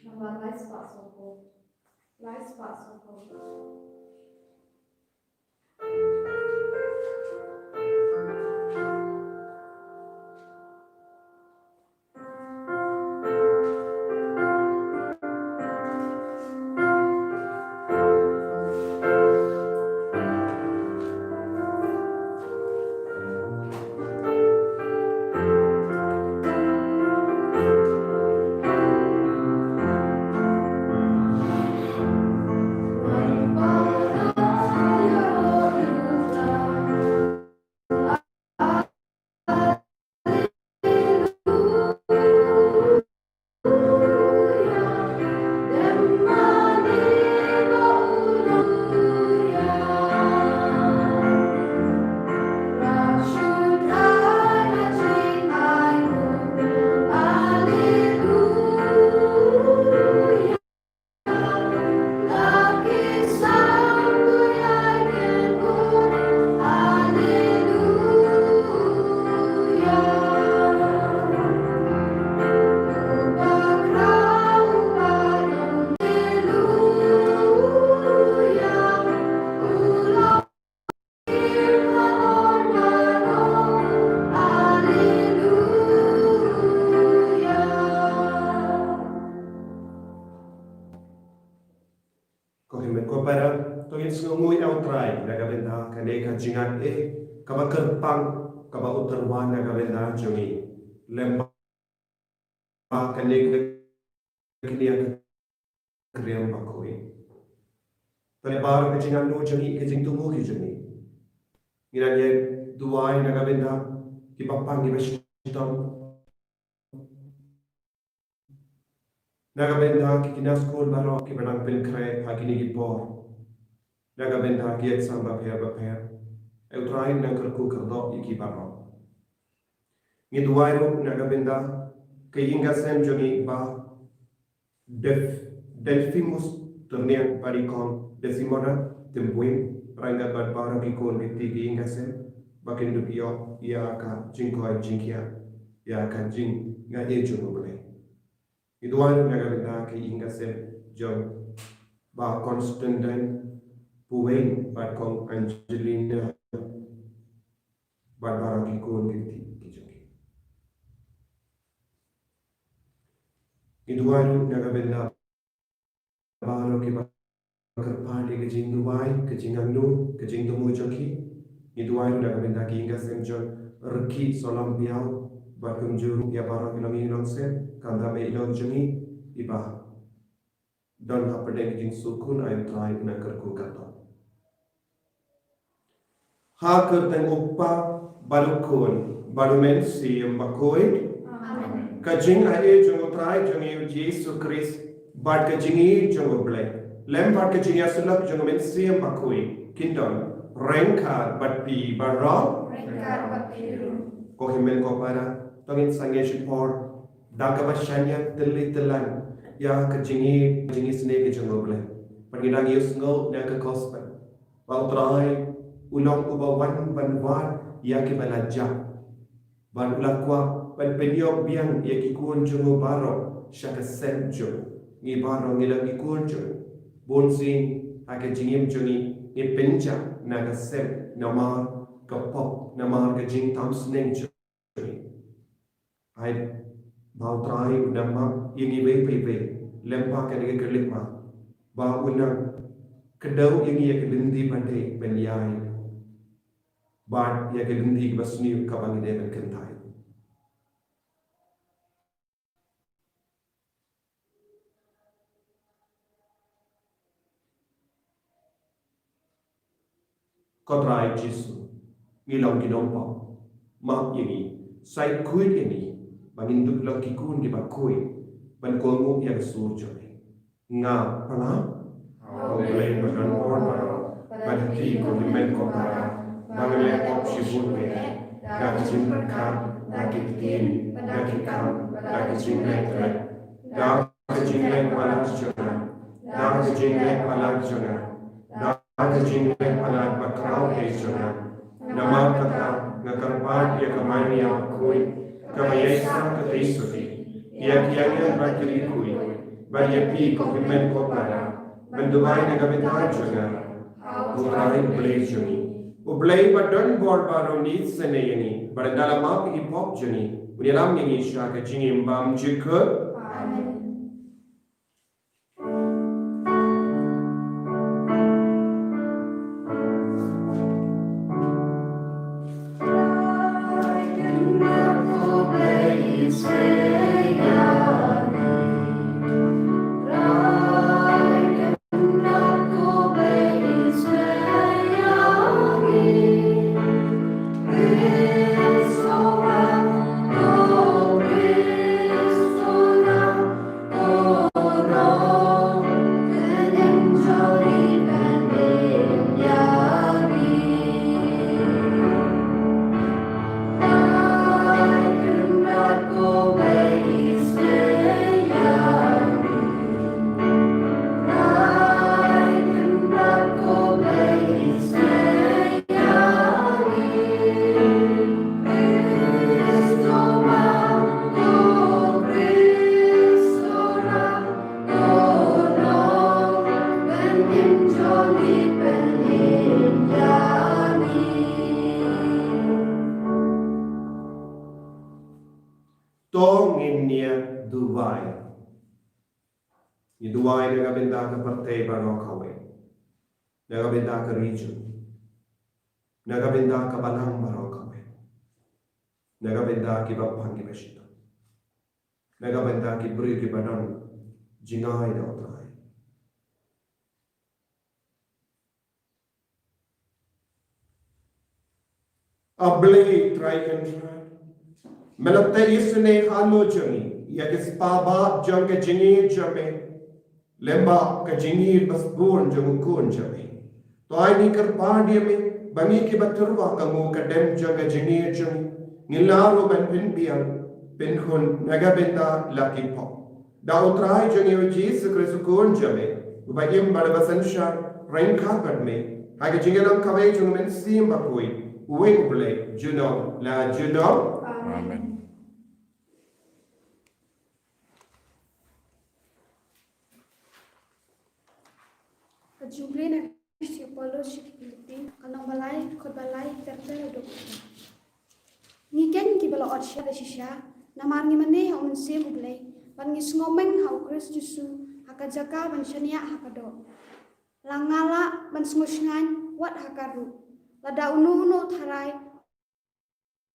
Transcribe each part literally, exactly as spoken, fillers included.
Namar lai spah sawphew. Lai spah sawphew. Ko hynmen ko para, to ngin sngewnguh ïa U Trai na ka bynta kane ka jingaiei kaba kyrpang kaba u tyrwa na ka bynta jong ngi. Lem ba kane ka kñia ka kriam bakhuid. Te baroh ka jingangnud jong ngi, ka jingthmu ka jong ngi, ngi nang ïa duwai na ka bynta ki bapang ki bashitom, na ka bynta ki khynnah skul baroh kiba nang pynkhreh ha kine ki por, na ka bynta ki exam bapher bapher. Ai U Trai, nang kyrkhu kyrdoh ïa ki baroh. Ngi duwai ruh na ka bynta ka ïing ka sem jong ngi, Bah Def-, Delphimus Tyrniang bad i kong Desimona Tymbuin, ryngkat bad baroh ki khun ki kti ki ïing ka sem, ba kin dup ïoh ïa ka jingkoit jingkhiah ïa ka jingaiei jong U Blei. Ngi duwai ruh na ka bynta ka ïing ka sem jong Bah Constantine Puwein bad kong Angelina bad baroh ki khun ki kti ki jong ki. Ngi duwai ruh na ka bynta baroh kiba kyrpad ïa ka jingduwai, ka jingangnud, ka jingthmu jong ki. Ngi duwai ruh na ka bynta ka ïing ka sem jong Rkhie Solam Biaw bad kumjuh ruh ïa baroh ki longïing longsem, khamtam ïa i lok jong ngi iba don hapdeng ka jingsuk khun. Ai U Trai, nang kyrkhu kyrdoh. Ha ka kyrteng U Kpa bad U Khun bad U Mynsiem Bakhuid. Amen. Ka jingaiei jong U Trai jong ngi U Jisu Khrist bad ka jingïeit jong U Blei lem bad ka jingïasyllok jong U Mynsiem Bakhuid kin don ryngkat bad phi baroh. Ryngkat bad phi ruh. Ko hynmen ko para, to ngin sangeh shipor da kaba shaniah tylli tyllan ïa ka jingïeit, ka jingisynei ka jong U Blei. Bad ngi dang ïohsngew na ka gospel ba U Trai u long uba wan ban wad ïa kiba la jah, bad u la kwah ban pynïoh biang ïa ki khun jong u baroh sha ka sem jong u. Ngi baroh ngi long ki khun jong u. Bun sien ha ka jingim jong ngi, ngi pynjah na ka sem, namar ka pop, namar ka jingtam sneng jong ngi. Ai, ba U Trai un da map ïa ngi iwei pa iwei, lem bad kane ka khyllipmat, ba un da kdew ïa ngi ïa ka lynti ba dei ban ïaid bad ïa ka lynti kaba sniew kaba ngi dei ban kyntait. Ko Trai Jisu, ngi long ki nongpop, map ïa ngi, sa khuid ïa ngi, ba ngin dup long ki khun kiba khuid ban kohnguh ïa ka sur jong me. Nga pynlong ha U Blei ba don bor baroh, bad ha ki ko hynmen ko para, ba ngan leh pop shibun bha, da ka jingpyrkhat, da ki ktien, da ki kam, da ki jingleh khlem, da ka jingleh palat jong nga, da ka jingleh palat jong nga, da ka jingleh palat bakhraw ei jong nga. Namar kata nga kyrpad ïa ka Maria bakhuid, kaba ïaisah ka tei sotti ïa ki angel bad ki riewkhuid, bad ïa phi ko hynmen ko para, ban duwai na ka bynta jong nga ha U Trai U Blei jong ngi. U Blei ba don bor baroh un isynei ïa ngi, bad ynda la map ïa ki pop jong ngi, un ïalam ïa ngi sha ka jingim bymjukut. Amen. To ngin ïa duwai. Ngi duwai na ka bynta ka pyrthei baroh kawei, na ka bynta ka ri jong ngi, na ka bynta ka balang baroh kawei, na ka bynta kiba pang kiba shitom, na ka bynta ki briew kiba don jingai da U Trai. A Blei Trai Kynrad, me la teh isynei halor jong ngi ïa ki spah bah jong ka jingïeit jong me, lem bad ka jingïeit ba sbun jong u Khun jong me. To ai ngi kyrpad ïa me ba ngi kiba tyrwa ka nguh ka dem jong ka jingïeit jong ngi, ngin lah ruh ban pynbiang pynkhun na ka bynta la ki pop. Da U Trai jong ngi U Jisu Khrist U Khun jong me, uba im bad uba synshar ryngkat bad me ha ka jingïalang kawei jong U Mynsiem Bakhuid, uwei U Blei, junom la junom. Amen. Ka jingpule na ka shithi u Paulus sha ki Philippi, ka lynnong ba lai, dkhot ba lai, ter ter haduh ter ter. Ngi keiñ kiba la ot sha da shisha, namar ngi mane ha U Mynsiem U Blei, bad ngi sngewmeng ha U Khrist Jisu ha ka jaka ban shaniah ha ka doh. La nga lah ban sngewshngaiñ wat ha ka ruh. Lada uno uno u tharai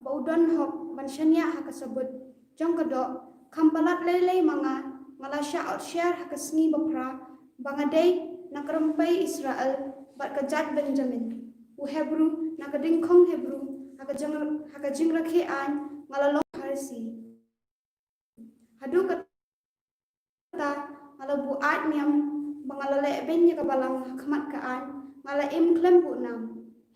ba u don hok ban shaniah ha ka sabut jong ka doh, kham palat lei lei ma nga, nga la shah ot sher ha ka sngi baphra ba nga dei na ka rympei Israel bad ka jait Benjamin, u Hebru na ka dyngkhong Hebru, ha ka jing, ha ka jingrakhe aiñ nga la long Pharisi. Haduh katta nga la buaid niam ba nga la leh beiñ ïa ka balang ha khmat ka aiñ, nga la im khlem buh nam.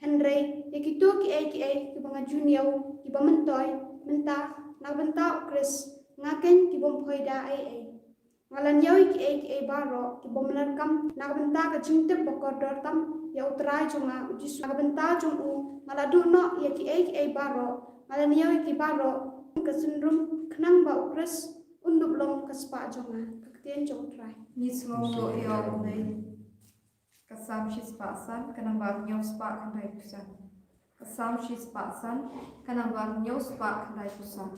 Hynrei ïa kito kiei kiei kiba nga ju ñiew kiba myntoi mynta na ka bynta U Khrist, nga keiñ ki bym poi da ei ei. Nga la ñiew ïa kiei kiei baroh ki bym larkam na ka bynta ka jingtip ba kordor tam ïa U Trai jong nga U Jisu. Na ka bynta jong u nga la duh noh ïa kiei kiei baroh, nga la ñiew ïa ki baroh kum ka synrum, khnang ba U Khrist un dup long ka spah jong nga. Ka ktien jong U Trai. Ngi sngewthuh ïa U Blei. Ka Salm shispah san, ka namba hynñiew spah khyndai phew san. Ka Salm shispah san, ka namba hynñiew spah khyndai phew san.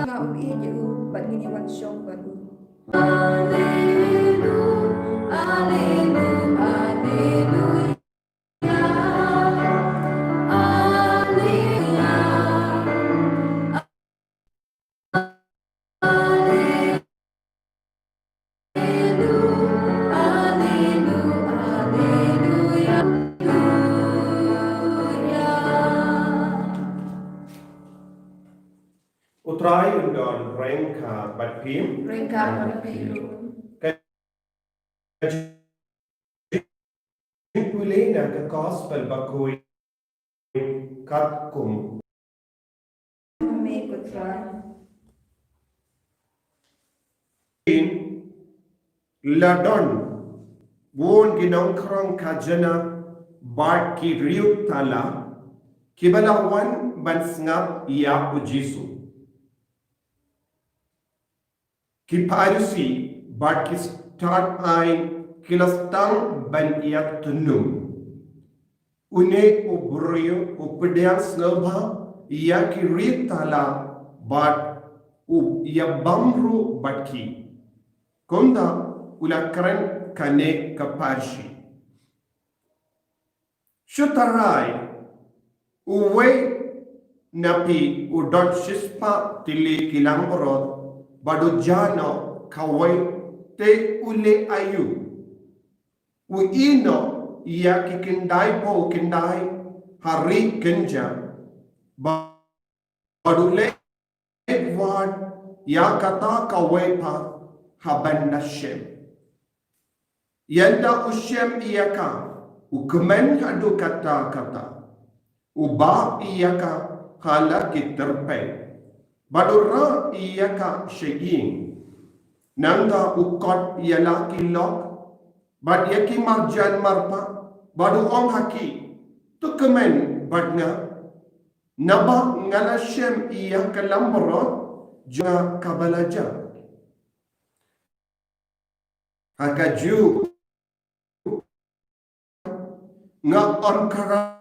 Nga u ïeit ïa u bad ngin ïa wan shong bad u. U Trai un don ryngkat bad phi. Ryngkat bad phi ruh. Ka jingpule na ka Gospel Bakhuid katkum. Me ko Trai. La don bun ki nongkhrong khajana bad ki riewtala kiba la wan ban sngap ïa u Jisu. Ki Pharisi bad ki stad aiñ ki la sdang ban ïatynñum. Une u briew u pdiang sngewbha ïa ki riewtala bad u ïabam ruh bad ki. Kumta u la kren kane ka parshi. Shu tharai, uwei na phi u don shispah tylli ki langbrot bad u jah noh kawei, te u leh aïu? U ïeh noh ïa ki khyndai phew khyndai ha ri kynja bad u leit wad ïa kata kawei pat ha ban da shem. Ynda u shem ïa ka, u kmen haduh katta katta, u bah ïa ka ha la ki tyrpeng bad u rah ïa ka sha ïing. Nangta u kot ïa la ki lok bad ïa ki marjan marpa bad u ong ha ki, to kmen bad nga, naba nga la shem ïa ka langbrot jong nga kaba la jah. Ha kajuh nga ong khraw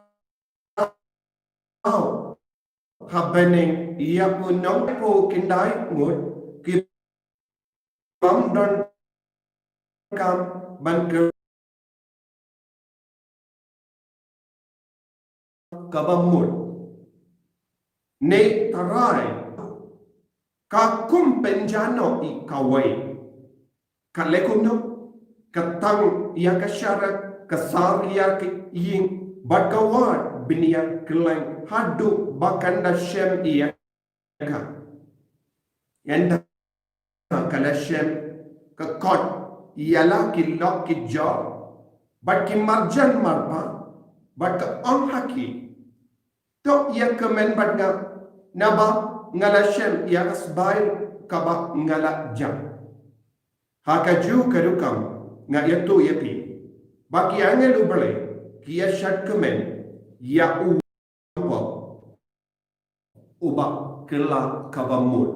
ha bneng ïa u nongpynkhyndai ngut, ki bym donkam ban kyrpad kaba mut. Ne Trai, ka kum pynjah noh ïa kawei. Ka leh kumno? Ka tang ïa ka sharak, ka sar ïa ka ïing, bad ka wad bniah kylleng haduh ba kan da shem ïa ka. Ynda ka la shem, ka khot ïa la ki lok ki jor bad ki marjan marpa, bad ka ong ha ki, to ïa kmen bad nga, naba nga la shem ïa ka sbai kaba nga la jam. Ha kajuh ka rukom nga ïathuh ïa phi ba ki angel U Blei ki ïa shad kmen ïa u uba kylla kaba mut.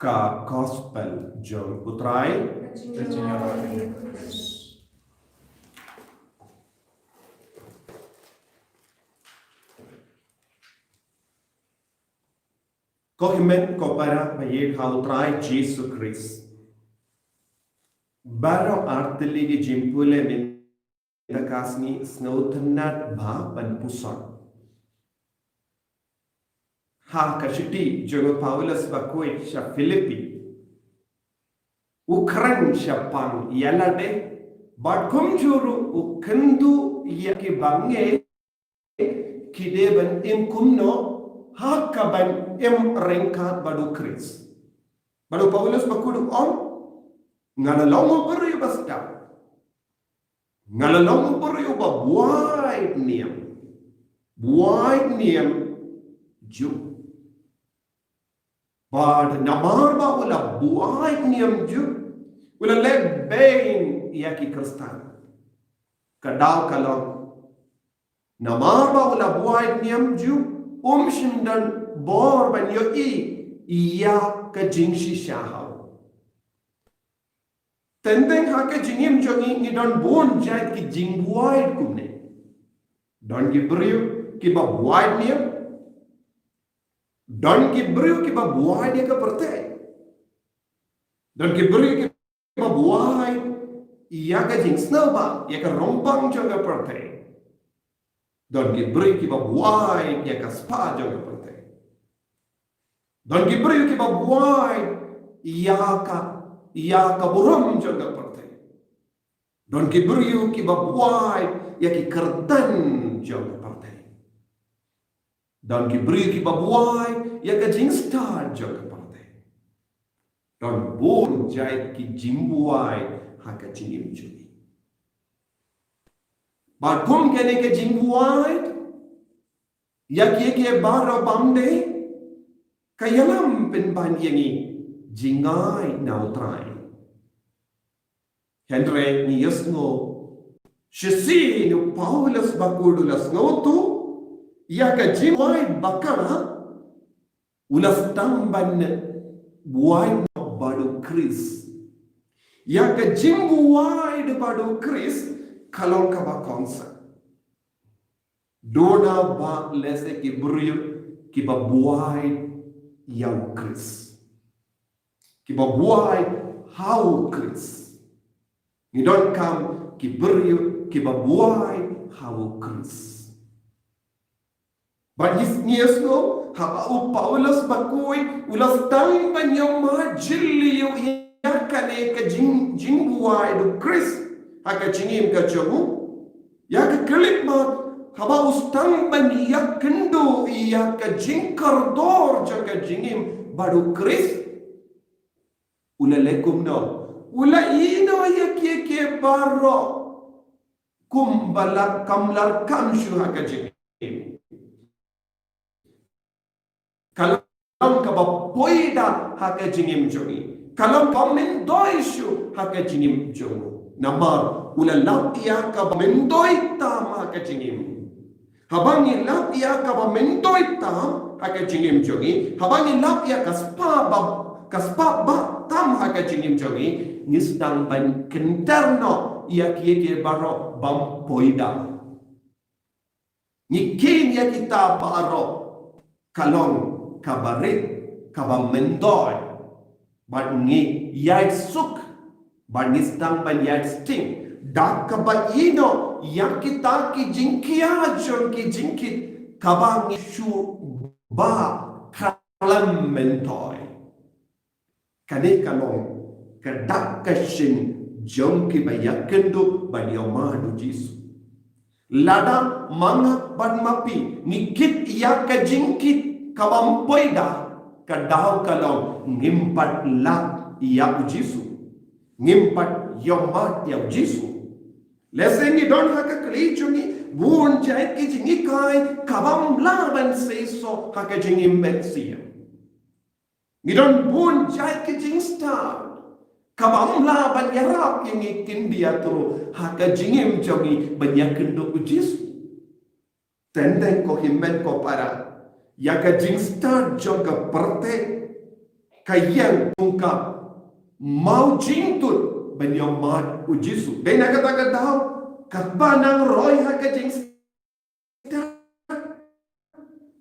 Ka Gospel jong U Trai. Ko hynmen ko para ba ïeit ha U Trai Jisu Khrist. Baroh artylli ki jingpule mynta ka sngi sngewtynnad bha ban pule. Ha ka shithi jong u Paulus bakhuid sha Philippi, u kren shaphang ïa lade, bad kumjuh ruh u kyntu ïa ki bangeit ki dei ban im kumno ha kaban im ryngkat bad u Khrist. Bad u Paulus bakhuid u ong, nga la long u briew ba stad. Nga la long u briew ba buaid niam. Buaid niam jong u. Bad namar ba u la buaid niam jong u, u la leh beiñ ïa ki Khristan. Ka daw ka long, namar ba u la buaid niam jong u, um shym don bor ban ïohi ïa ka jingshisha ha u. Teng teng ha ka jingim jong ngi ngi don bun jait ki jingbuaid kumne. Don ki briew kiba buaid niam. Don ki briew kiba buaid ïa ka pyrthei. Don ki briew kiba buaid ïa ka jingsngewbha, ïa ka rangbah jong ka pyrthei. Don ki briew kiba buaid ïa ka spah jong ka pyrthei. Don ki briew kiba buaid ïa ka, ïa ka burom jong ka pyrthei. Don ki briew kiba buaid ïa ki kyrdan jong ka pyrthei. Don ki briew kiba buaid ïa ka jingstad jong ka pyrthei. Don bun jait ki jingbuaid ha ka jingim jong ngi. Bad kum kane ka jingbuaid ïa kiei kiei baroh bym dei, ka ïalam pynban ïa ngi jngai na U Trai. Hynrei ngi ïohsngew shisien u Paulus bakhuid u la sngewthuh ïa ka jingbuaid ba ka u la sdang ban buaid bad u Khrist. Ïa ka jingbuaid bad u Khrist ka long kaba kongsan. Duna ba lehse ki briew kiba buaid ïa u Khrist, kiba buaid ha u Khrist. Ngi donkam ki briew kiba buaid ha u Khrist. Bad ngi, ngi ïohsngew haba u Paulus bakhuid u la sdang ban ïoh mad jylliew ïa kane ka jing, jingbuaid u Khrist ha ka jingim ka jong u. Ïa ka khyllipmat, haba u sdang ban ïakynduh ïa ka jingkordor jong ka jingim bad u Khrist, u la leh kumno? U la ïehnoh ïa kiei kiei baroh kum ba la kam, la kam shuh ha ka jingim. Ka long kaba poi da ha ka jingim jong ngi. Ka long kaba myndoi shuh ha ka jingim jong u. Namar u la lap ïa kaba myntoi tam ha ka jingim. Haba ngi lap ïa kaba myntoi tam ha ka jingim jong ngi, haba ngi lap ïa ka spah ba, ka spah ba tam ha ka jingim jong ngi, ngi sdang ban kynter noh ïa kiei kiei baroh bym poi da. Ngi kheiñ ïa kita baroh ka long kaba rit, kaba myntoi. Bad ngi ïaid suk, bad ngi sdang ban ïaid sting da kaba ïehnoh ïa kita ki jingkhia jong ki jingkit kaba ngi shu ba khlem myntoi. Kane ka long ka dak ka shin jong kiba ïakynduh ban ïohmad u Jisu. Lada ma nga bad ma phi ngi kit ïa ka jingkit kaba ym poi da, ka daw ka long ngim pat lap ïa u Jisu, ngim pat ïohmad ïa u Jisu. Lehse ngi don ha ka kli jong ngi bun jait ki jinghikai kaba ym lah ban seisoh ha ka jingim mynsiem. Ngi don bun jait ki jingstad kaba ym lah ban ïarap ïa ngi khyndiat ruh ha ka jingim jong ngi ban ïakynduh u Jisu. Teng teng ko hynmen ko para, ïa ka jingstad jong ka pyrthei ka ïeng kum ka maw jingtut ban ïohmad u Jisu. Dei na kata ka daw kaba nang roi ha ka jingstad.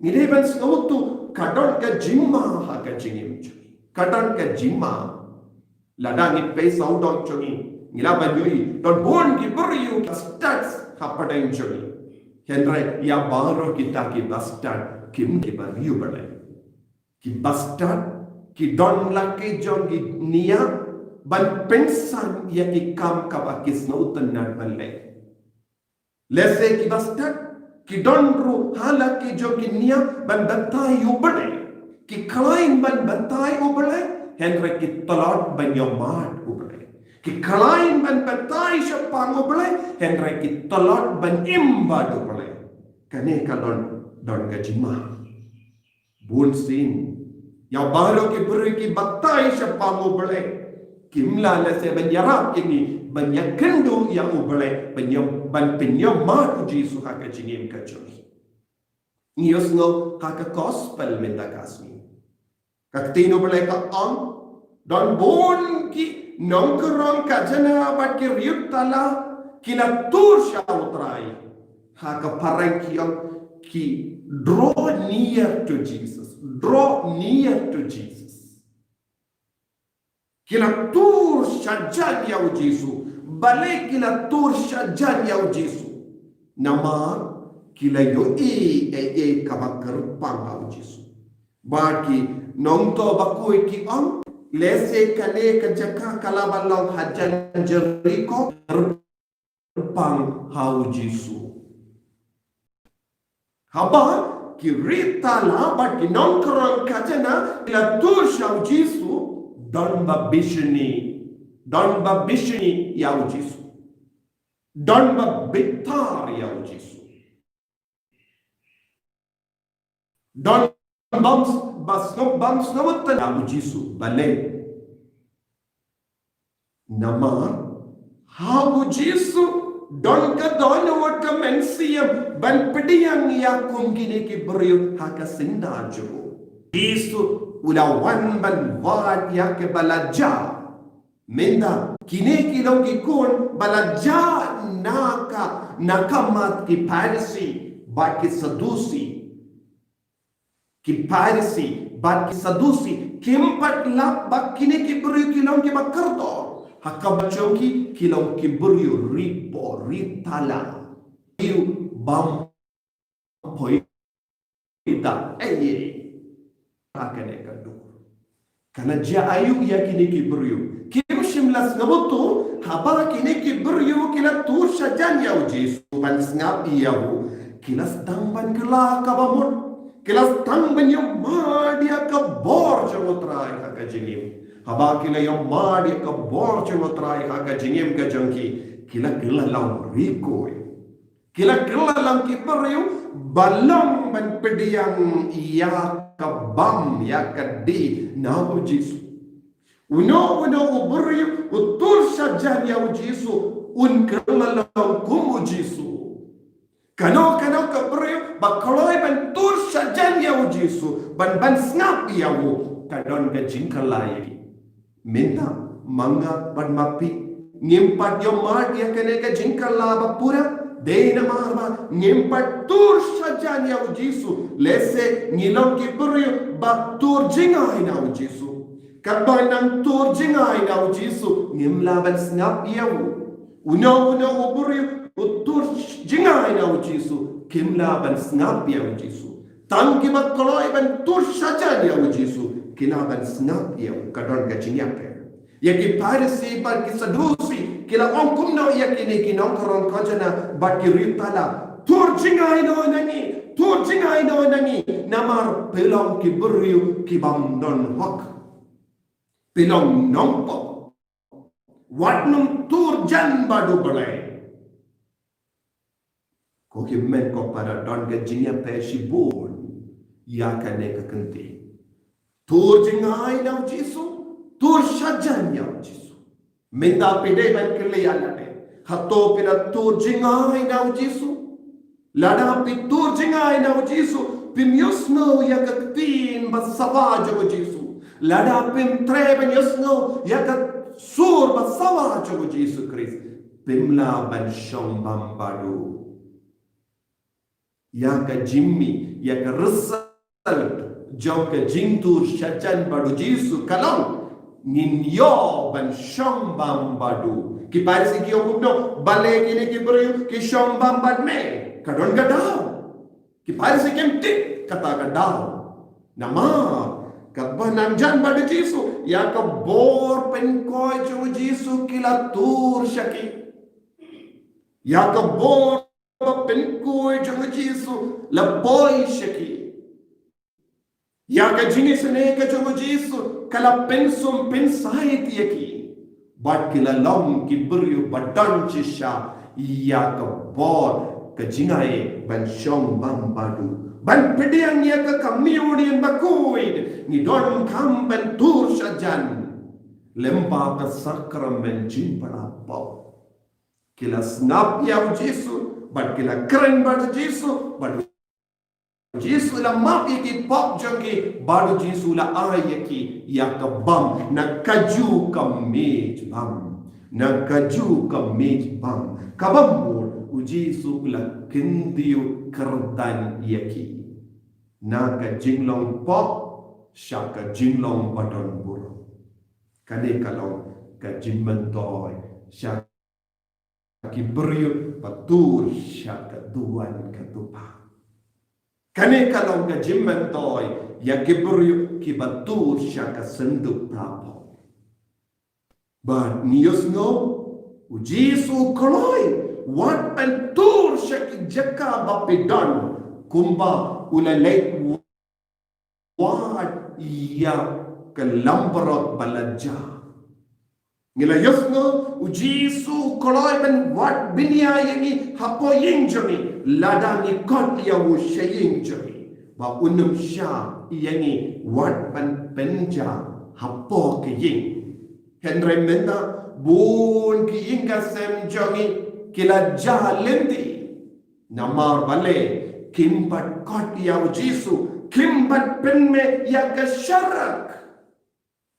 Ngi dei ban sngewthuh ka don ka jingma ha ka jingim jong ngi. Ka don ka jingma. Lada ngi peit sawdong jong ngi, ngi lah ban ïohi don bun ki briew ki bastad hapdeng jong ngi. Hynrei ïa baroh kita ki bastad kim dei ki briew Blei. Ki bastad ki don la ki jong ki nia ban pynsan ïa ki kam kaba ki sngewtynnat ban leh. Lehse ki bastad ki don ruh ha la ki jong ki nia ban batai ïa u Blei. Ki khlaiñ ban batai ïa u Blei, hynrei ki tlot ban ïohmad u Blei. Ki khlaiñ ban batai shaphang u Blei, hynrei ki tlot ban im bad u Blei. Kane ka don, don ka jingma. Bun sien ïa baroh ki briew ki batai shaphang u Blei, kim lah lehse ban ïarap ïa ngi ban ïakynduh ïa u Blei, ban ïa, ban pynïohmad u Jisu ha ka jingim ka jong ngi. Ngi ïohsngew ha ka gospel mynta ka sngi, ka ktien u Blei ka ong, don bun ki nongkhrong khajna bad ki riewtala ki la tur sha u Trai. Ha ka phareng ki ong, ki draw near to Jesus. Draw near to Jesus. Ki la tur shajan ïa u Jisu. Balei ki la tur shajan ïa u Jisu? Namar ki la ïohi ei ei kaba kyrpang ha u Jisu. Bad ki nongthoh bakhuid ki ong, lehse kane ka jaka ka la ban long hajan Jeriko, kyrpang ha u Jisu. Haba ki riewtala bad ki nongkhrong khajna ki la tur sha u Jisu, don ba bishni, don ba bishni ïa u Jisu. Don ba bitar ïa u Jisu. Don bym, ba sngewbha, bym sngewtynnat ïa u Jisu. Balei? Namar ha u Jisu don ka dohnud ka mynsiem ban pdiang ïa kum kine ki briew ha ka syndah jong u. Jisu u la wan ban wad ïa kiba la jah. Mynta kine ki long ki khun ba la jah na ka, na ka mat ki Pharisi bad ki Sadusi. Ki Pharisi bad ki Sadusi kim pat lap ba kine ki briew ki long kiba kordor. Ha kaba jong ki, ki long ki briew riewpop riewtala. Briew bym poi da ei ei ha kane ka dur. Ka la jia aïu ïa kine ki briew? Kim shym la sngewthuh haba kine ki briew ki la tur shajan ïa u Jisu ban sngap ïa u, ki la sdang ban kylla kaba mut. Ki la sdang ban ïohmad ïa ka bor jong u Trai ha ka jingim. Haba ki la ïohmad ïa ka bor jong u Trai ha ka jingim ka jong ki, ki la kylla long riewkhuid. Ki la kylla long ki briew ba long ban pdiang ïa ka bam ïa ka dih na u Jisu. Uno uno u briew u tur shajan ïa u Jisu, un kylla long kum u Jisu. Kano kano ka briew ba kloi ban tur shajan ïa u Jisu, ban ban sngap ïa u, ka don ka jingkylla ïa ki. Mynta ma nga bad ma phi, ngim pat ïoh mad ïa kane ka jingkylla ba pura, dei namar ba ngim pat tur shajan ïa u Jisu. Lehse ngi long ki briew ba tur jingai na u Jisu. Katba nang tur jingai na u Jisu, ngim lah ban sngap ïa u. Uno uno u briew u tur jingai na u Jisu, kim lah ban sngap ïa u Jisu. Tang kiba kloi ban tur shajan ïa u Jisu ki lah ban sngap ïa u. Ka don ka jingïapher. Ïa ki Pharisi bad ki Sadusi ki la ong kumno ïa kine ki nongkren khajna bad ki riewtala? Tur jingai noh na ngi, tur jingai noh na ngi, namar phi long ki briew ki bym don hok. Phi long nongpop. Wat nym tur jan bad u Blei. Ko hynmen ko para, don ka jingïapher shibun ïa kane ka kyntien. Tur jingai na u Jisu, tur shajan ïa u Jisu. Mynta phi dei ban kylli ïa lade, hato phi la tur jingai na u Jisu? Lada phi tur jingai na u Jisu, phim ïohsngew ïa ka ktien ba sawa jong u Jisu. Lada phim treh ban ïohsngew ïa ka sur ba sawa jong u Jisu Khrist, phim lah ban shong bam bad u. Ïa ka jingmih, ïa ka result jong ka jingtur shajan bad u Jisu ka long ngin ïoh ban shong bam bad u. Ki Pharisi ki ong kumno? Balei kine ki briew ki shong bam bad me? Ka don ka daw. Ki Pharisi kim tip kata ka daw. Namar katba nang jan bad u Jisu, ïa ka bor pynkhuid jong u Jisu ki la tur sha ki. Ïa ka bor ba pynkhuid jong u Jisu la poi sha ki. Ïa ka jingisynei ka jong u Jisu ka la pynsum pynsaid ïa ki. Bad ki la long ki briew ba don shisha ïa ka bor ka jingai ban shong bam bad u. Ban pdiang ïa ka communion bakhuid, ngi donkam ban tur shajan lyngba ka sakramen jingpynlong pop. Ki la sngap ïa u Jisu, bad ki la kren bad u Jisu, bad u Jisu la map ïa ki pop jong ki, bad u Jisu la ai ïa ki ïa ka bam na kajuh ka miej bam. Na kajuh ka miej bam. Kaba mut u Jisu u la kyntiew kyrdan ïa ki. Na ka jinglong pop sha ka jinglong ba don burom. Kane ka long ka jingmyntoi sha ki briew ba tur sha ka duwan ka dupa. Kane ka long ka jingmyntoi ïa ki briew kiba tur sha ka synduk phra pop. Bad ngi ïohsngew u Jisu u kloi wat ban tur sha ki jaka ba phi don, kumba u la leit wad ïa ka langbrot ba la jia. Ngi la ïohsngew u Jisu u kloi ban wad bniah ïa ngi hapoh ïing jong ngi, lada ngi khot ïa u sha ïing jong ngi, ba un ym shah ïa ngi wat ban pynjah hapoh ka ïing. Hynrei mynta bun ki ïing ka sem jong ngi ki la jah lynti. Namar balei? Kim pat khot ïa u Jisu, kim pat pynmih ïa ka sharak.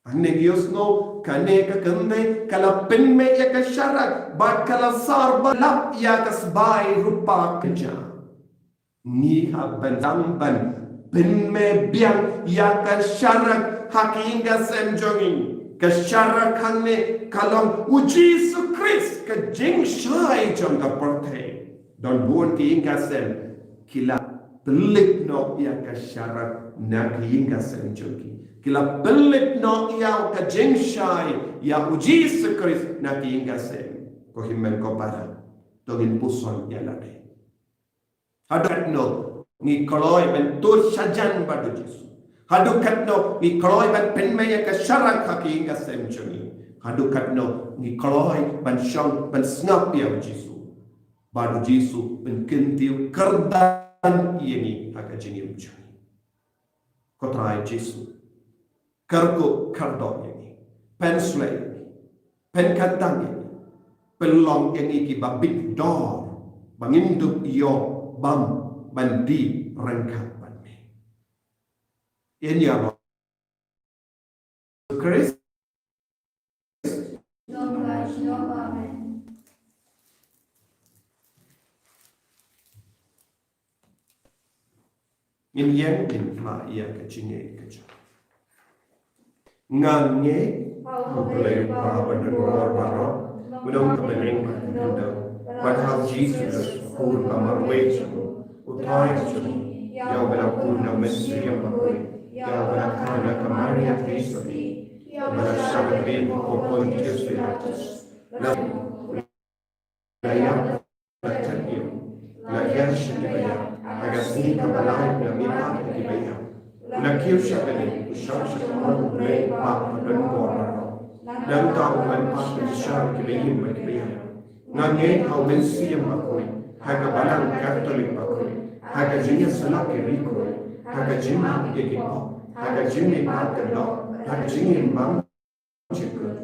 Hangne ngi ïohsngew kane ka kynthei ka la pynmih ïa ka sharak bad ka la sar ba lap ïa ka sbai rupa kynja. Ngi hap ban dang ban pynmih biang ïa ka sharak ha ki ïing ka sem jong ngi. Ka sharak hangne ka long u Jisu Khrist, ka jingshai jong ka pyrthei. Don bun ki ïing ka sem ki la pynlip noh ïa ka sharak na ki ïing ka sem jong ki. Ki la pynlip noh ïa ka jingshai ïa u Jisu Khrist na ki ïing ka sem. Ko hynmen ko para, to ngin puson ïa lade. Haduh katno ngi kloi ban tur shajan bad u Jisu? Haduh katno ngi kloi ban pynmih ïa ka sharak ha ki ïing ka sem jong ngi? Haduh katno ngi kloi ban shong ban sngap ïa u Jisu? Bad u Jisu un kyntiew kyrdan ïa ngi ha ka jingim jong ngi. Ko Trai Jisu, kyrkhu kyrdoh ïa ngi. Pynsleh, pynkyntang ïa ngi, pynlong ïa ngi kiba bit dor, ba ngin dup ïoh bam ban dih ryngkat bad me. Ïa ngi ïa Khrist. Ngin ïeng, ngin phah ïa ka jingngeit ka jong. Nga ngeit ha U Blei Uba badonbor baroh, u nongpynbeit bad u nongpynbeit, bad ha U Jisu Khrist, u Khun ba marwei jong u Trai jong ngi, ïa uba la pun da U Mynsiem Bakhuid, ïa uba la kha na ka Maria Theisotti, ïa uba la shah lyndet ha u Pontius Pilatus, la la ïap, la tep ïing, la ïaid sha kiba ïap, ha ka sngi kaba lai u la mihpat ïa kiba ïap, u la kiew sha kane, u shong sha kamon U Blei Uba badonbor baroh. Nangta un wan pat ban jia ïa kiba im bad kiba ïap. Nga ngeit ha U Mynsiem Bakhuid, ha ka Balang Katholik bakhuid, ha ka jingïasyllok ki riewkhuid, ha ka jingmap ïa ki pop, ha ka jingmihpat ka doh, ha ka jingim bymjukut.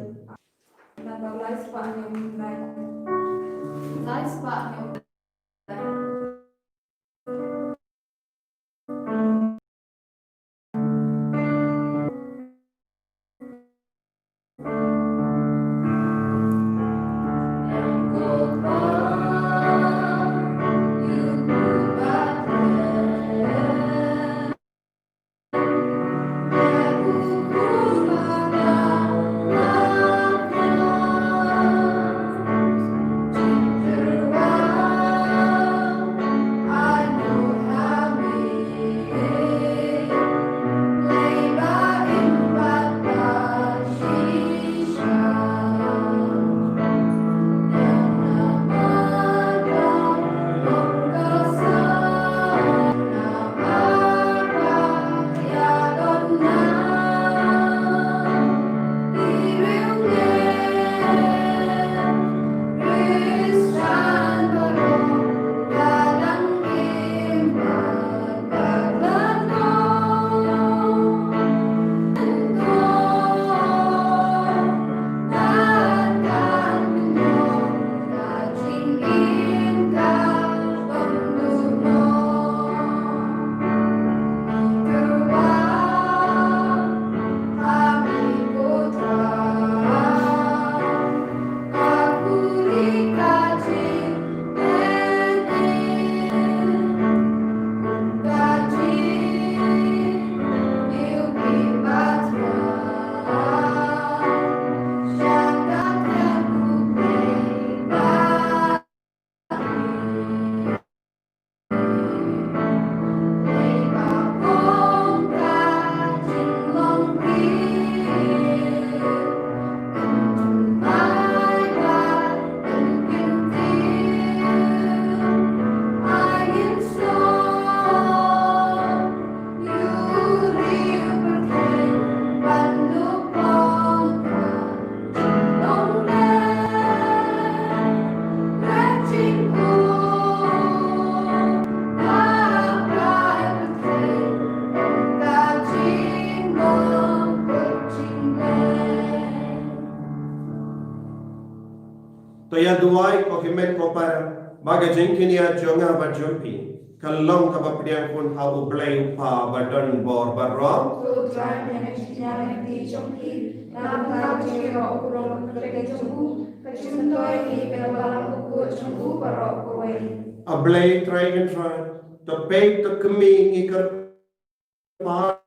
To ïa duwai ko hynmen ko para, ba ka jingkñia jong nga bad jong phi kan long kaba pdiang khun ha U Blei U Kpa badonbor baroh. To Trai, ïa ka jingkñia jong phi, na ka jingïaroh u burom kyrteng jong u, ka jingmyntoi ïa ka balang bakhuid jong u baroh kawei. A Blei Trai Kynrad, to peit to kmie ngi kyrpad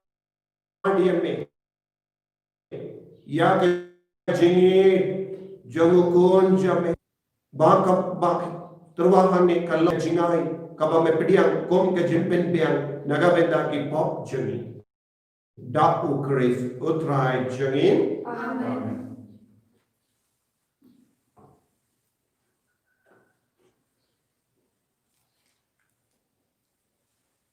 ïa me, ïa ka jingïeit jong u Khun jong me, ba ka, ba tyrwa hangne kan long ka jingai kaba me pdiang kum ka jingpynbiang na ka bynta ki pop jong ngi. Da U Khrist U Trai jong ngi. Amen.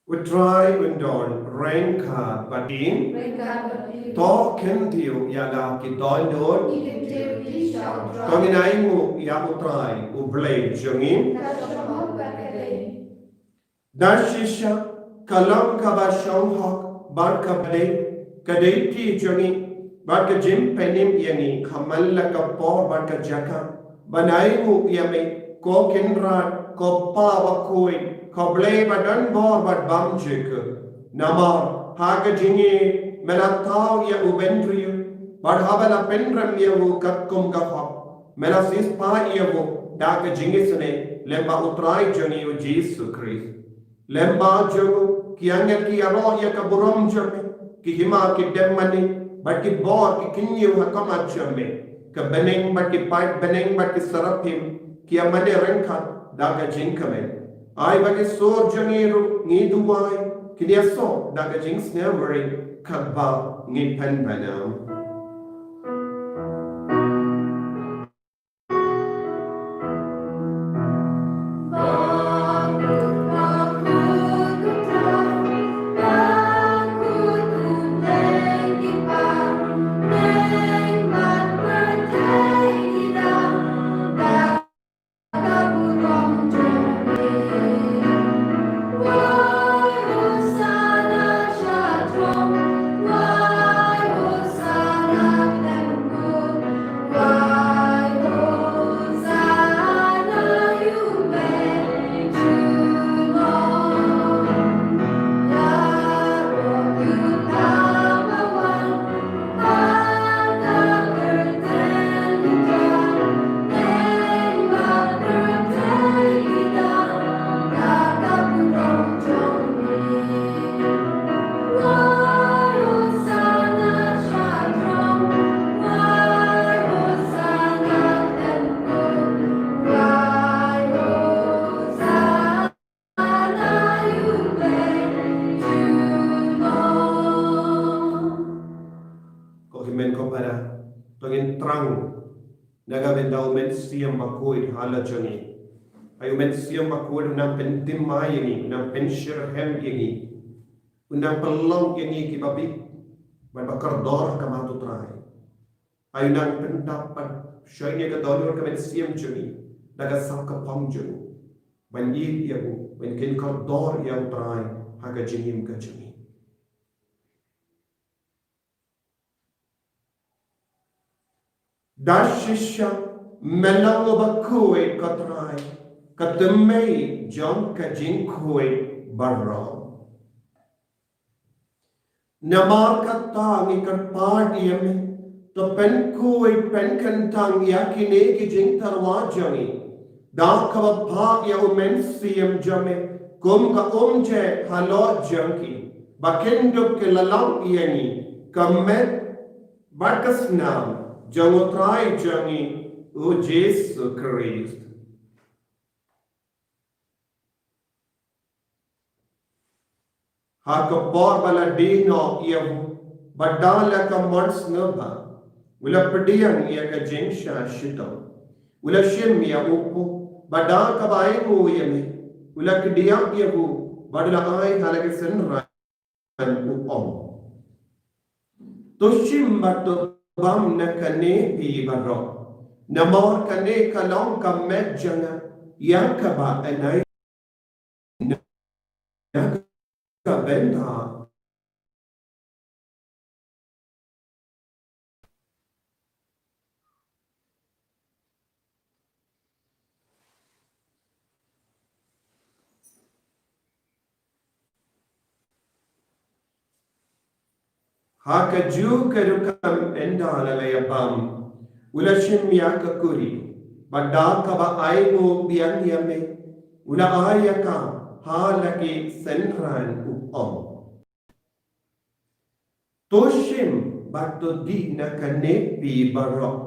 U Trai un don ryngkat bad phi. Ryngkat bad phi. To kyntiew ïa la ki dohnud. Ngi kyntiew ïa ki sha U Trai. To ngin ainguh ïa U Trai U Blei jong ngi. Ka shong hok bad ka dei. Da shisha ka long kaba shong hok bad ka dei, ka dei kti jong ngi, bad ka jingpynim ïa ngi, khamtam la ka por bad ka jaka, ban ainguh ïa me, ko Kynrad, ko Pa bakhuid, ko Blei ba don bor bad bym jukut. Namar ha ka jingïeit me la thaw ïa u bynriew, bad haba la pynrem ïa u katkum ka hok, me la siewspah ïa u da ka jingisynei lyngba u Trai jong ngi u Jisu Khrist. Lyngba jong u ki angel ki ïaroh ïa ka burom jong me, ki hima ki dem mane, bad ki bor ki kynñiew ha khmat jong me. Ka bneng bad ki paid bneng bad ki seraphim ki ïa mane ryngkat da ka jingkmen. Ai ba ki sur jong ngi ruh, ngi duwai, kin ïasoh da ka jingsngewrit katba ngi pynbna. Ko hynmen ko para, to ngin thrang na ka bynta u Mynsiem Bakhuid ha la jong ngi. Ai u Mynsiem Bakhuid u nang pynthymmai ïa ngi, u nang pynshitrhem ïa ngi, u nang pynlong ïa ngi kiba bieit bad ba kordor ha khmat u Trai. Ai u nang pyntap bad shoi ïa ka dohnud ka mynsiem jong ngi da ka sap ka phong jong u, ban ïeit ïa u, ban kin kordor ïa u Trai ha ka jingim ka jong ngi. Da shisha me long uba khuid, ko Trai, ka thymmei jong ka jingkhuid baroh. Namar kata ngi kyrpad ïa me, to pynkhuid pynkyntang ïa kine ki jingtyrwa jong ngi da kaba phah ïa u Mynsiem jong me kum ka umjait halor jong ki, ba kin dup ki la long ïa ngi ka met bad ka snam jong u Trai jong ngi u Jisu Khrist. Ha ka por ba la die noh ïa u, bad da la ka mon sngewbha, u la pdiang ïa ka jingshah shitom, u la shim ïa u paw, bad da kaba ainguh ïa me, u la kdiah ïa u, bad u la ai ha la ki synran, u ong: To shim bad to bam na kane phi baroh, namar kane ka long ka met jong nga ïa kaba yn ai na ka bynta. Ha kajuh ka rukom ynda la ïa bam, u la shim ïa ka kuri, bad da kaba ainguh biang ïa me, u la ai ïa ka ha la ki synran, u ong: To shim bad to die na kane phi baroh,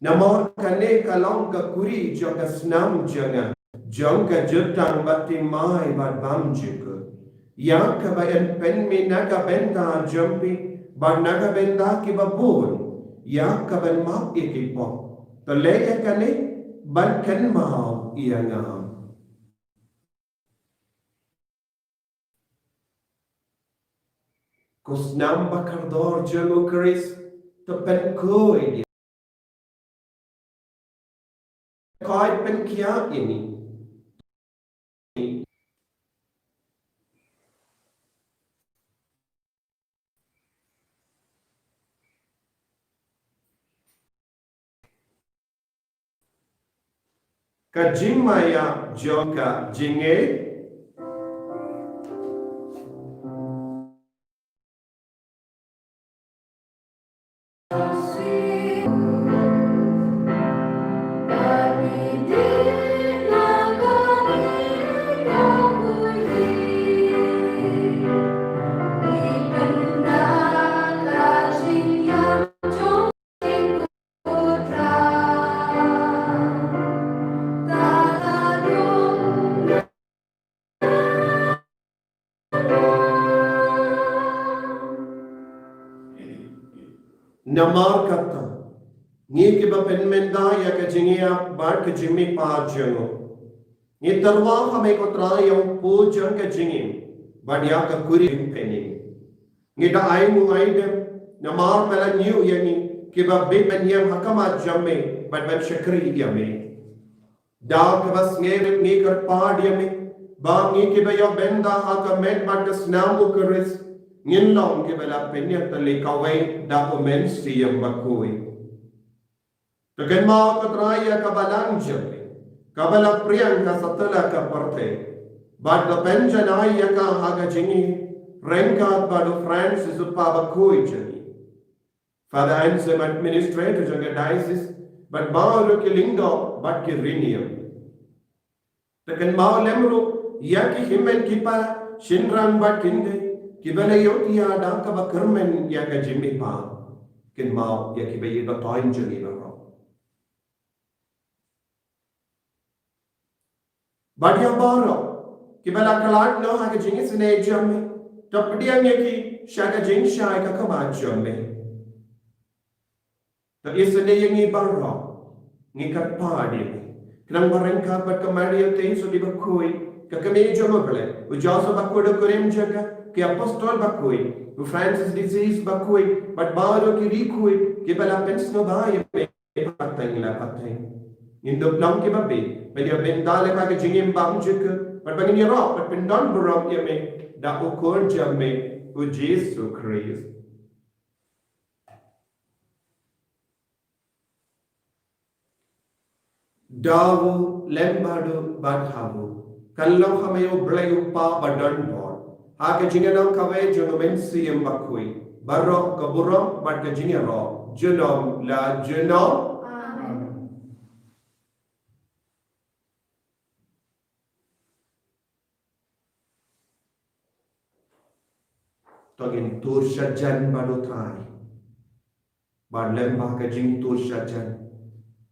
namar kane ka long ka kuri jong ka snam jong nga, jong ka jutang bathymmai bad bymjukut, ïa kaba yn pynmih na ka bynta jong phi bad na ka bynta kiba bun, ïa kaban map ïa ki pop. To leh ïa kane ban kynmaw ïa nga. Ko snam ba kordor jong u Khrist, to pynkhuid ïa ngi. Khuid pynkhiah ïa ngi. Ka jingmaïa jong ka jingngeit. Namar kata, ngi kiba pynmynta ïa ka jingïap bad ka jingmihpat jong u, ngi tyrwa ha me ko Trai ïa u pud jong ka jingim bad ïa ka kurim pynïeng. Ngi da ai nguh ai dem namar me la ñiew ïa ngi kiba bit ban ïeng ha khmat jong me bad ban shakri ïa me. Da kaba sngewrit ngi kyrpad ïa me ba ngi kiba ïoh bynta ha ka met bad ka snam u Khrist ngin long kiba la pynïatylli kawei da u Mynsiem Bakhuid. To kynmaw ko Trai ïa ka balang jong me kaba la pdiang ha satlak ka pyrthei bad to pynjanai ïa ka ha ka jingim ryngkat bad u Francis u kpa bakhuid jong ngi, Father Anselm, administrator jong ka diocese, bad baroh ki lyngdoh bad ki riewniam. To kynmaw lem ruh ïa ki hynmen ki para, shynrang bad kynthei kiba la ïoh ïa da kaba kyrmen ïa ka jingmihpat. Kynmaw ïa kiba ïeit ba thoiñ jong ngi baroh. Bad ïa baroh kiba la khlad noh ha ka jingisynei jong me, to pdiang ïa ki sha ka jingshai ka khmat jong me. To isynei ïa ngi baroh, ngi kyrpad ïa ngi. Khnang ba ryngkat bad ka Maria Theisotti bakhuid, ka kmie jong u Blei, u Joseph bakhuid u kurim jong ka, ki apostol bakhuid, u Francis d'Assisi bakhuid, bad baroh ki ri khuid kiba la pynsngewbha ïa me pateng la pateng, ngin dup long kiba bit ban ïa bynta lem ha ka jingim bymjukut, bad ba ngin ïaroh bad pyndon burom ïa me da u Khun jong me u Jisu Khrist. Da u lem bad u bad ha u, kan long ha me u Blei u Kpa badonbor, ha ka jingïalang kawei jong u Mynsiem Bakhuid, baroh ka burom bad ka jingïaroh junom la junom. Amen. To ngin tur shajan bad u Trai. Bad lem bad ka jingtur shajan,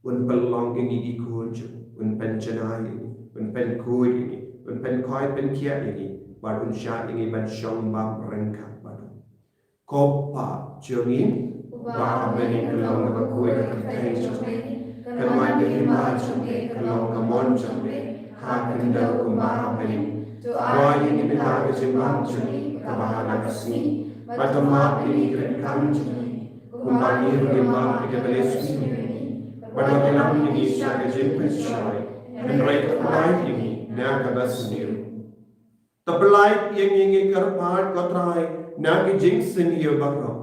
un pynlong ïa ngi ki khun jong u, un pynjanai ïa ngi, un pynkhuid ïa ngi, un pynkhuid pynkhiah ïa ngi, bad un shah ïa ngi ban shong bam ryngkat bad u. Ko Kpa jong ngi uba ha bneng, ka long kaba khuid ka kyrteng jong me, kan wan ka hima jong me, kan long ka mon jong me ha khyndew kumba ha bneng. To ai ïa ngi mynta ka jingbam jong ngi kaba ha la ka sngi, bad to map ïa ngi ki ryngkat jong ngi kumba ngi ruh ngi map ïa kiba la sngewsih ïa ngi, bad wat ïalam ïa ngi sha ka jingpynshoi, hynrei to pynlait ïa ngi na kaba sniew. To pynlait ïa ngi, ngi kyrpad ko Trai, na ki jingsniew baroh.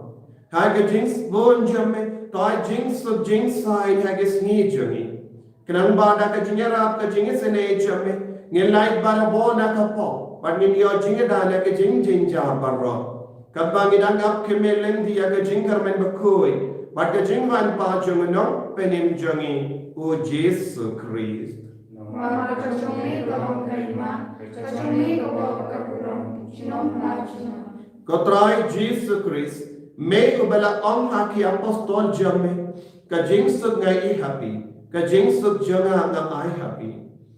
Ha ka jingsbun jong me to ai jingsuk jingsaiñ ha ka sngi jong ngi, khnang ba da ka jingïarap ka jingisynei jong me ngin lait barabor na ka pop, bad ngin ïoh jingïada na ka jingjynjar baroh. Katba ngi dang ap khmih lynti ïa ka jingkyrmen bakhuid bad ka jingwan pat jong u Nongpynim jong ngi u Jisu Khrist. Namar ka jong me ka long ka hima, ka jong me ka burom, junom la junom. Ko Trai Jisu Khrist, me uba la ong ha ki apostol jong me, ka jingsuk nga ai ha phi, ka jingsuk jong nga nga ai ha phi.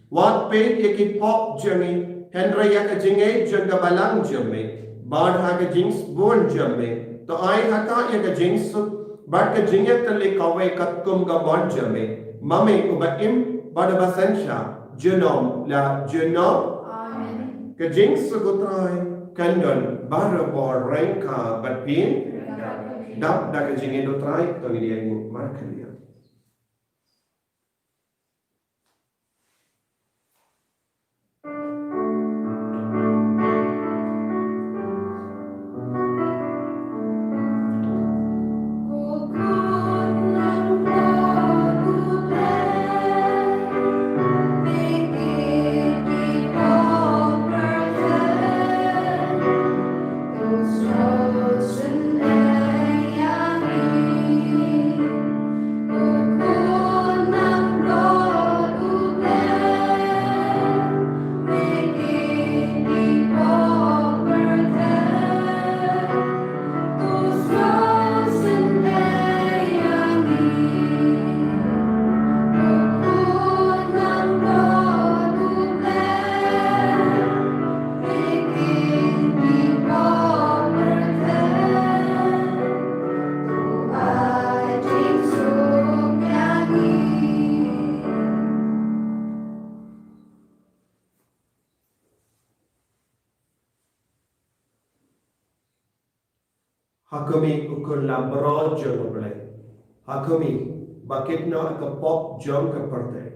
Wat peit ïa ki pop jong ngi, hynrei ïa ka jingngeit jong ka balang jong me, bad ha ka jingsbun jong me to ai ha ka ïa ka jingsuk bad ka jingïatylli kawei katkum ka mon jong me, ma me uba im bad uba synshar junom la junom. Amen. Ka jingsuk u Trai kan don barabor ryngkat bad phi. Dap da ka jingngeit u Trai, to ngin ïa ainguh markhaliang. Ha khmih, u khun langbrot jong U Blei. Ha khmih, ba kit noh ïa ka pop jong ka pyrthei.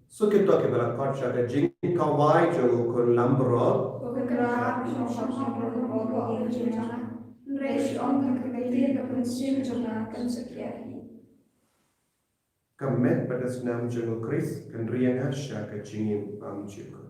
Suk ïa kito kiba la khot sha ka jingkawai jong u khun langbrot. Ko Kynrad, sngewbha sngewbha ïa ka jingim jong nga. Hynrei shu ong tang ka ktien, ka mynsiem jong nga kan sa kyiad hi. Ka met bad ka snam jong U Khrist kan ri ïa nga sha ka jingim bymjukut.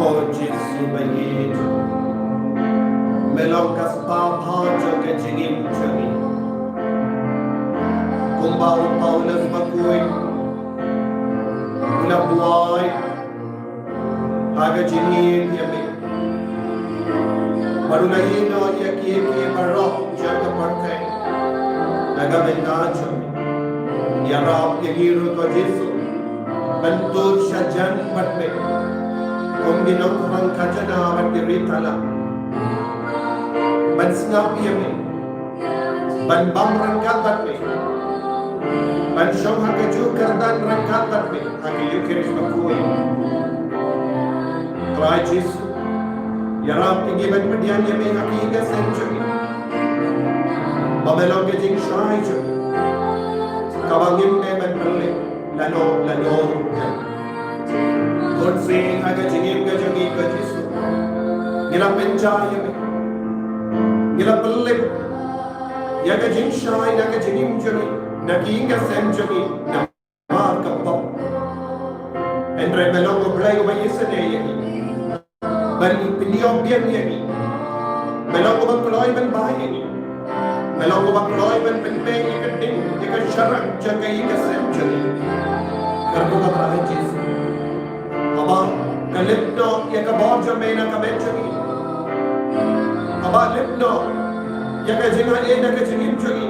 Ko Jisu ba ïeit, me long ka spah pha jong ka jingim jong ngi. Kumba u Paulus bakhuid u la buaid ha ka jingim ïa me, bad u la ïehnoh ïa kiei kiei baroh jong ka pyrthei na ka bynta jong me. Ïarap ïa ngi ruh ko Jisu ban tur shajan bad me kum ki nongthrang khajna bad ki ri tala, ban sngap ïa me, ban bam ryngkat bad me, ban shong ha kajuh kyrdan ryngkat bad me ha ka Eukharist bakhuid. Trai Jisu, ïarap ïa ngi ban pdiang ïa me ha ka ïing ka sem jong ngi, ba me long ka jingshai jong ngi, kaba ngim dei ban pynlip lano lano ruh. Bun sien ha ka jingim ka jong ngi ko Jisu, ngi la pynjah ïa me, ngi la pynlip ïa ka jingshai na ka jingim jong ngi, na ka ïing ka sem jong ngi, namar ka pop. Hynrei me long U Blei uba isynei ïa ngi, ban pynïoh biang ïa ngi. Me long uba kloi ban bai ïa ngi. Me long uba kloi ban pynbeit ïa ka ding, ïa ka sharak jong ka ïing ka sem jong ngi. Kyrkhu ko Trai Jisu, haba ka lip noh ïa ka bor jong me na ka met jong ngi, Ba lip noh ïa ka jingaiei na ka jingim jong ngi.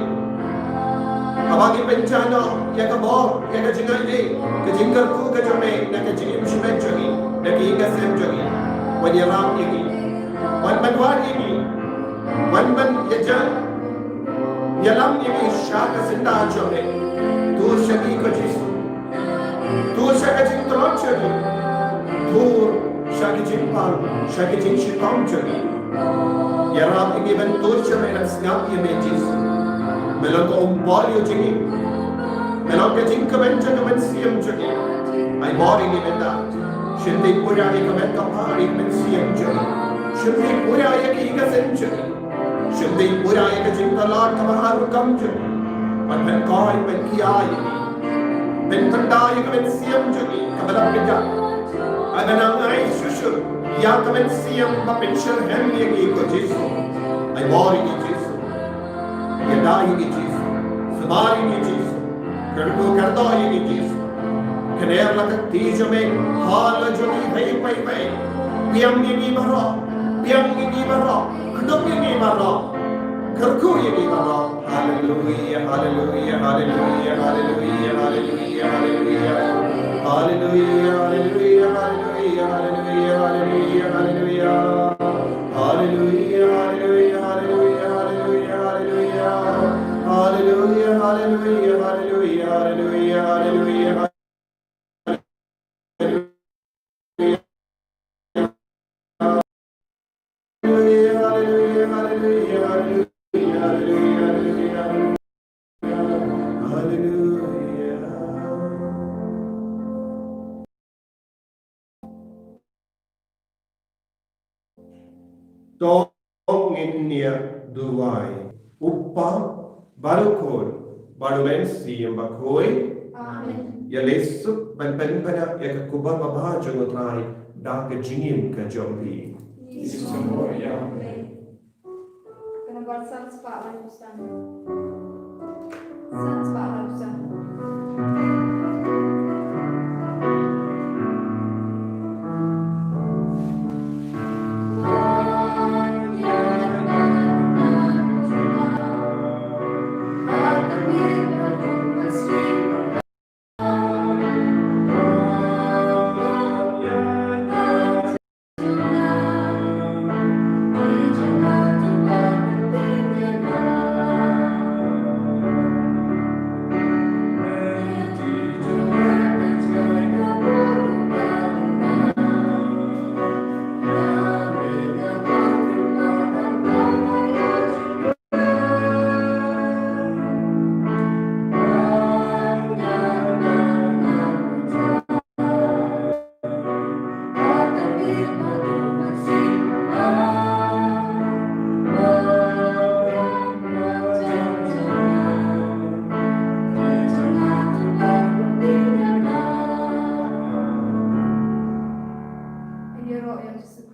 Haba ngi pynjah noh ïa ka bor, ïa ka jingaiei, ka jingkyrkhu ka jong me na ka jingim shimet jong ngi, na ka ïing ka sem jong ngi. Wan ïarap ïa ngi. Wan ban wad ïa ngi. Wan ban ïajan ïalam ïa ngi sha ka syndah jong me. Tur sha ngi ko Jisu. Tur sha ka jingtlot jong ngi. Tur sha ka jingpang, sha ka jingshitom jong ngi. Ïarap ïa ngi ban tur sha me, ban sngap ïa me Jisu. Me long ka umbor ïa jong ngi. Me long ka jingkmen jong ka mynsiem jong ngi. Ai bor ïa ngi mynta. Shim dei pura ïa ka met ka phad ïa ka mynsiem jong ngi. Shim dei pura ïa ka ïing ka sem jong ngi. Shim dei pura ïa ka jingtlot kaba har rukom jong ngi. Ban pynkoit, ban pynïaid ïa ngi. Ban pynda ïa ka mynsiem jong ngi kaba la pynjah. Ai ban nang ai shuh shuh ïa ka mynsiem ba pynshyrkhei ïa ngi ko Jisu. Ai bor ïa ngi Jisu. Ïada ïa ngi Jisu. Sumar ïa ngi Jisu. Kyrkhu kyrdoh ïa ngi Jisu. Kner la ka kti jong me ha la jong ngi hei pei pei. Biang ïa ngi baroh. Biang ïa ngi baroh. Kdup ïa ngi baroh. Kyrkhu ïa ngi baroh. Haleluia, haleluia, haleluia, haleluia, haleluia. Haleluia, haleluia, haleluia, haleluia, haleluia, haleluia. Haleluia, haleluia, haleluia, haleluia, haleluia. Haleluia, haleluia, haleluia, haleluia, haleluia, haleluia. Haleluia, haleluia, haleluia, haleluia, haleluia, haleluia. Haleluia. To ngin ïa duwai. U Kpa, bad u Khun, bad u Mynsiem Bakhuid. Amen. Ïa leit suk ban pynbna ïa ka khubor babha jong U Trai da ka jingim ka jong phi. Ïa. Ka nombor san spah laiphew san. San spah